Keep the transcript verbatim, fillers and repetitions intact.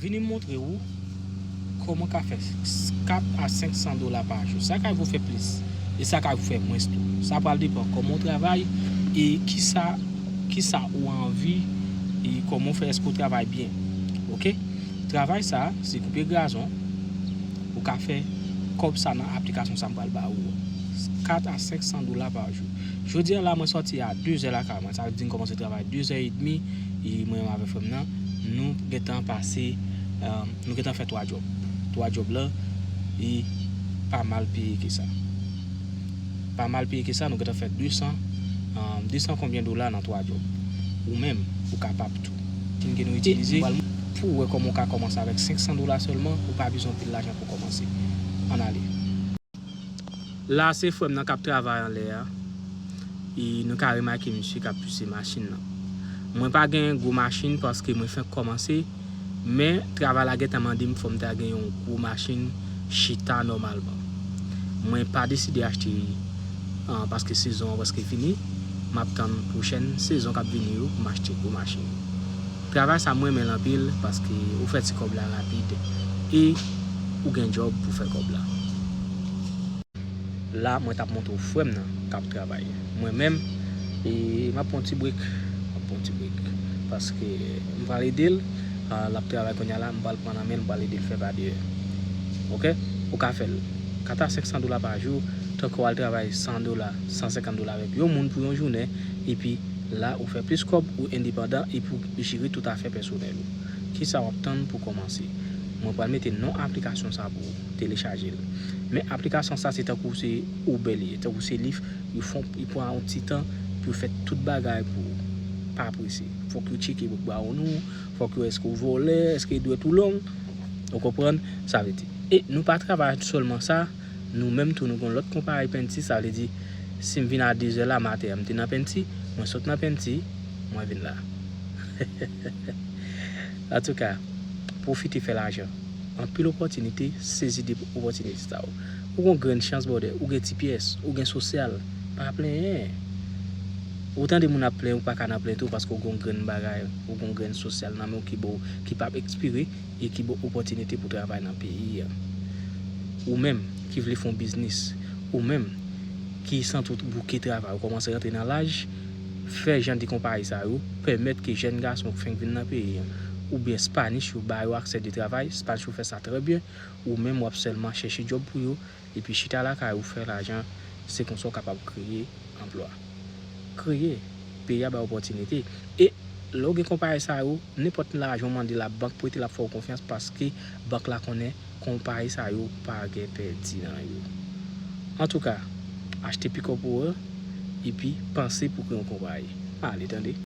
Vini montre w kòman w ka fè kat a senk san dola pa jou. Sa ka rive w fè plis, e sa ka rive w fè mwens tou. Sa pral depann kòman w travay e kisa, kisa ou anvi e kòman w fè, èske w travay byen. Oke? Travay sa, se koupe gazon, ou ka fè kòb sa nan aplikasyon sa m pral ba ou an. Kat a senk san dola pa jou. Jodi a la, mwen sòti a de zè lakay mwen. Sa vle di m kòmanse travay de zè edmi, e mwen menm avèk frè m nan, nou gentan pase, um, nou gentan fè twa djòb. Twa djòb la, e pa mal peye ke sa. Pa mal peye ke sa, nou gentan fè de san, um, de san konbyen dola nan twa djòb. Ou menm, ou kapab tou. Tin ke nou itilize, pou w wè kòman w ka kòmanse avèk senk san dola sèlman, ou pa bezwen anpil lajan pou kòmanse. Ann ale. La, se frè m nan k ap travay anlè a. E nou ka remake misye k ap pouse machin nan. Mwen pa gen gwo machin paske mwen fenk kòmanse, men travay la gentan mande m fò m ta gen yon gwo machin chita nòmalman. Mwen pa deside achte, ah, paske sezon an prèske fini. M ap tann pwochèn sezon k ap vini yo pou m achte gwo machin. Travay sa, mwen renmen l anpil paske ou fè ti kòb la rapid e ou gen djòb pou fè kòb la. La, mwen t ap montre w frè m nan k ap travay. Mwen menm, e m ap pran yon ti brek. M ap pran yon ti brek. Paske m pral ede l. Ah, l ap travay kounye a la, m pral pran nan men l, m pral ede l fè pa deyò. Oke? Ou ka fè l. Kat a senk san dola pa jou, tankou w al travay san dola, san senkant dola avèk yon moun pou yon jounen, epi la, ou fè plis kòb, ou endepandan, epi w jere tout afè pèsonèl ou. Kisa w ap tann pou kòmanse? Mwen pral mete non aplikasyon sa pou ou, telechaje l. Men aplikasyon sa se tankou se Uber li ye, tankou se Lyft, yo fon, yo pran yon ti tan pou yo fè tout bagay pou ou. Pa prese. Fòk yo tcheke bawon ou, fòk yo wè èske w vòlè, èske dwèt ou long. Ou konprann? Sa vle di. E nou pa travay sèlman sa, nou menm tou nou gen lòt konpayi Penti, sa vle di, si m vin a de zè la maten an, m te nan Penti, mwen sot nan Penti, mwen vin la. Antouka, pwofite fè lajan. Anpil opòtinite, sezi de opòtinite sa yo. Ou gon grenn chans, brother, ou gen ti pyès, ou gen sosyal, pa plenyen. Ou tande moun ap plenyen, ou pa ka nan plent ou paske ou gon grenn bagay, ou gon grenn sosyal nan men w ki bo, ki p ap ekspire e ki bo opòtinite pou travay nan peyi a. Ou menm ki vle fè yon biznis, ou menm ki santi w bouke travay, ou kòmanse rantre nan laj, fè jan de konpayi sa yo pèmèt ke jèn gason k fenk vin nan peyi a, oubyen Spanish yo ba yo aksè de travay, Spanish yo fè sa trè byen, ou menm w ap sèlman chèche djòb pou yo, epi chita lakay ou fè lajan, se konsa w kapab kreye anplwa. Kreye, peyi a bay opòtinite. E lè w gen konpayi sa yo, nenpòt lajan w mande la, bank prete l, ap fè w konfyans paske bank la konnen konpayi sa yo pa gen pèdi nan yo. Antouka, achte pikòp ou an, epi panse pou kreye yon konpayi. Ale, tande.